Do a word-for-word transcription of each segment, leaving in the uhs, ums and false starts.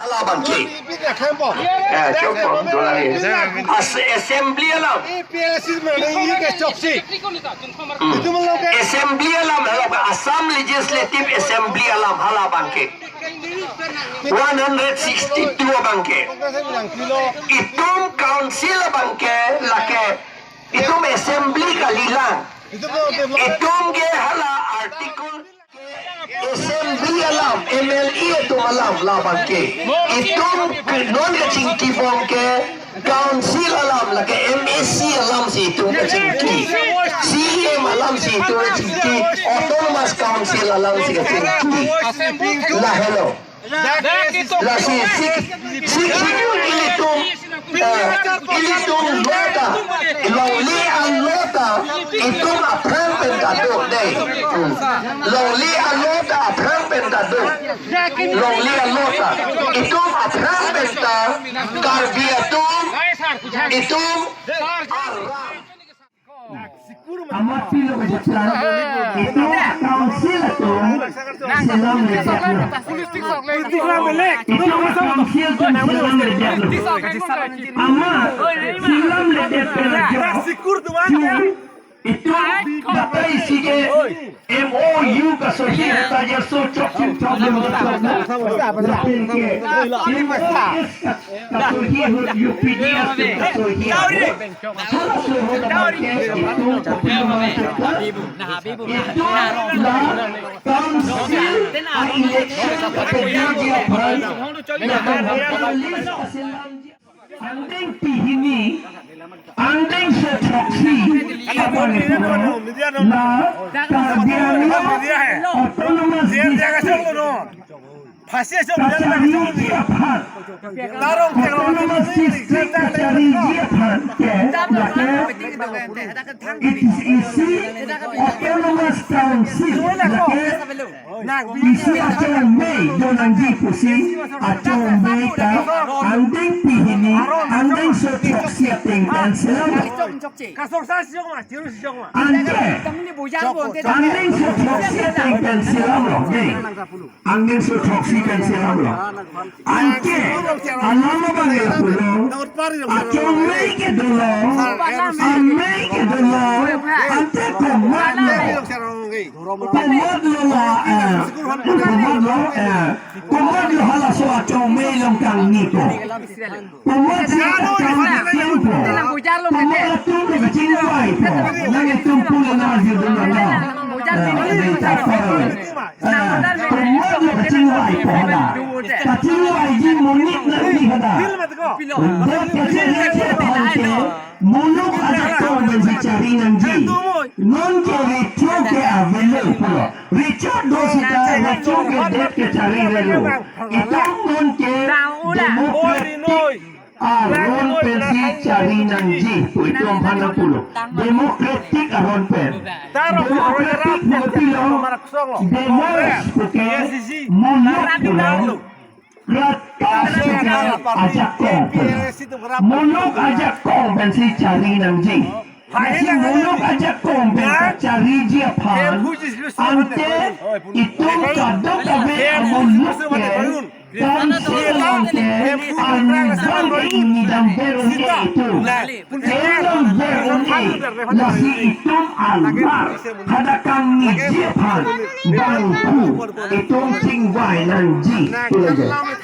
Hala abangke. Eh, chokpo, dolang ye. As-, assembly alam. Assembly alam, hala abang, Assam Legislative Assembly alam, hala abangke. One hundred sixty-two abangke. Itum council abangke, lake. Itum assembly kalilang. Itum ke hala article. Assembly alam, M L A atum alam, la abangke. Itum ke non kachingki abangke, council alam, lake M A C alam si itum kachingki. C E M alam si itum kachingki. Autonomous Council alam si kachingki. Lahelo. Lasi six, six schedule ilitum, eh, ilitum lota, longle alota, itum aphrang pen ta do dei. Hmm. Longle alota aphrang pen ta do. Longle alota, itum aphrang pen ta, Karbi atum, itum aram. Amat pilo kejeplan. Itum council atum selam ledetlo. Itum council atum selam ledetlo. Amat selam ledet pen ajo. Itum batai si ke M O U kasohi ta ajo so chok chim chok lem chok na. Lapen ke M O S kasohi ahut U P D S kasohi ahut. Hala ahut abangke itum kopilo ma chokka. Itum la council a-election kapeji aphan. Lapen list aselam. Angdeng pehini, angdeng so throksi abang itum la Karbi Anglong Autonomous District kachariji aphan. Autonomous District kachariji aphan ke lake It is isi Autonomous Council lake isi achomei do nangji pusi achomei ta angdeng pehini angdeng so throksi ateng pen selamlo. Anke angdeng so throksi ateng pen selamlo dei. Angdeng so throksi pen selamlo. Anke alam abang lapulo. Achomei ke dolo. Amei ke dolo. Ante komatlo. Komatlo la, eh, komatlo, eh, komatlo halaso achomei along kangni ko. Komatsi kangni ko. Komat atum kachingvai ko. Nanglitum pulo na arjudun na. Eh, eh, komatlo kachingvai ko hala. Kachingvaiji monit nangji hala. Dak kachingvaiji aphan ke muluk ajakong pensi chari nangji. Non ke recho ke avelo pulo. Recho do sita recho ke det ke chari relo. Itum non ke democratic aron pensi chari nangji pu itum aphan nangpulo. Democratic aron pen. Democratic pu pilo. Demos pu ke muluk pulo. Kratos pu ke ajakong pen. Muluk ajakong pensi chari nangji. Lasi muluk ajakong pen chariji aphan. Ante itum kadokave amuluk ke. Council along ke arnivang ke ingni damver un-e itum. Elam ver un-e, lasi itum alar hadak kangniji aphan bangphu itum chingvai nangji.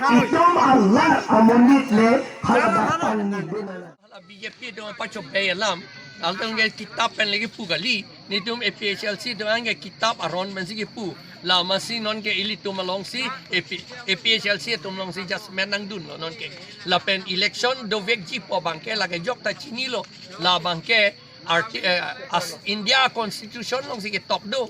Itum alar amonit le hadak kangniji. Hala B J P atum pachobei alam, alangtum ke kitap pen lagi pu kali, netum A P H L C atum anke kitap aron pensi kipu. La masi non ke ilitum alongsi A P, A P H L C atum alongsi judgment nangdunlo non ke. Lapen election dovekji pu abang ke lake jok ta chinilo. Labang ke arti-, eh, as India Constitution alongsi ketok do.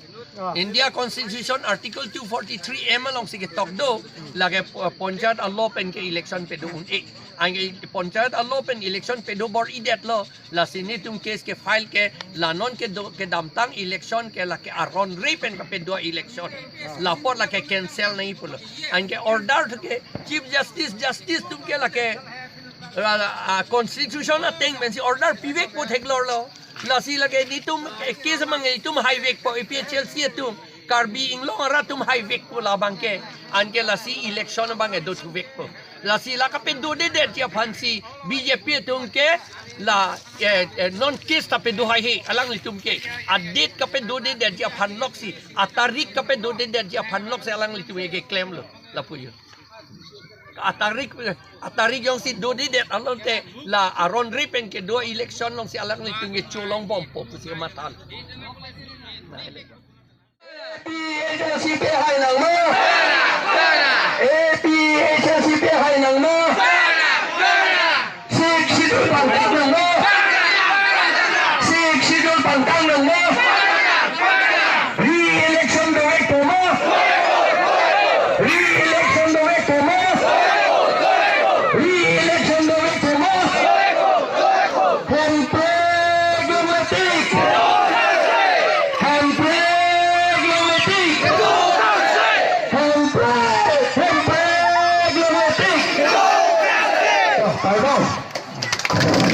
India Constitution Article two forty-three M alongsi ketok do. Lake po-, ponchayat a-law pen ke election pedo un-e. Anke ponchayat a-law pen election pedo bor-idetlo. Lasi netum case ke file ke la non kedo kedamtang election ke lake aron re pen kapedo election. Lapot lake cancel nangji pulo. Anke order atum ke Chief Justice, Justice atum ke lake, ah, ah, Constitution ateng pensi order pivekpo theklorlo. Lasi lake netum, eh, case abang netum haivekpo, A P H L C atum, Karbi Anglong arat atum haivekpo labang ke. Anke lasi election abang ke dothuvekpo. Lasi la kapedodedetji aphansi B J P atum ke la, eh, eh, non case ta pedo haihe alanglitum ke. A-date kapedodedetji aphan loksi, atarik kapedodedetji aphan loksi alanglitum ke klemlo lapu jo. Atarik, atarik jongsi dodedet along te la aron ri pen kedo election alongsi alanglitum ke cholongbompo pusi matha. APHLC pehai nangma? APHLC pehai nangma? Sixth Schedule pangtang nangma? Sixth Schedule pangtang nangma? Re-election dovek toma? Re-election dovek toma? Re-election dovek toma? Hemprek longletik! Hemprek longletik! Hemprek, Hemprek longletik! Oh, pardon.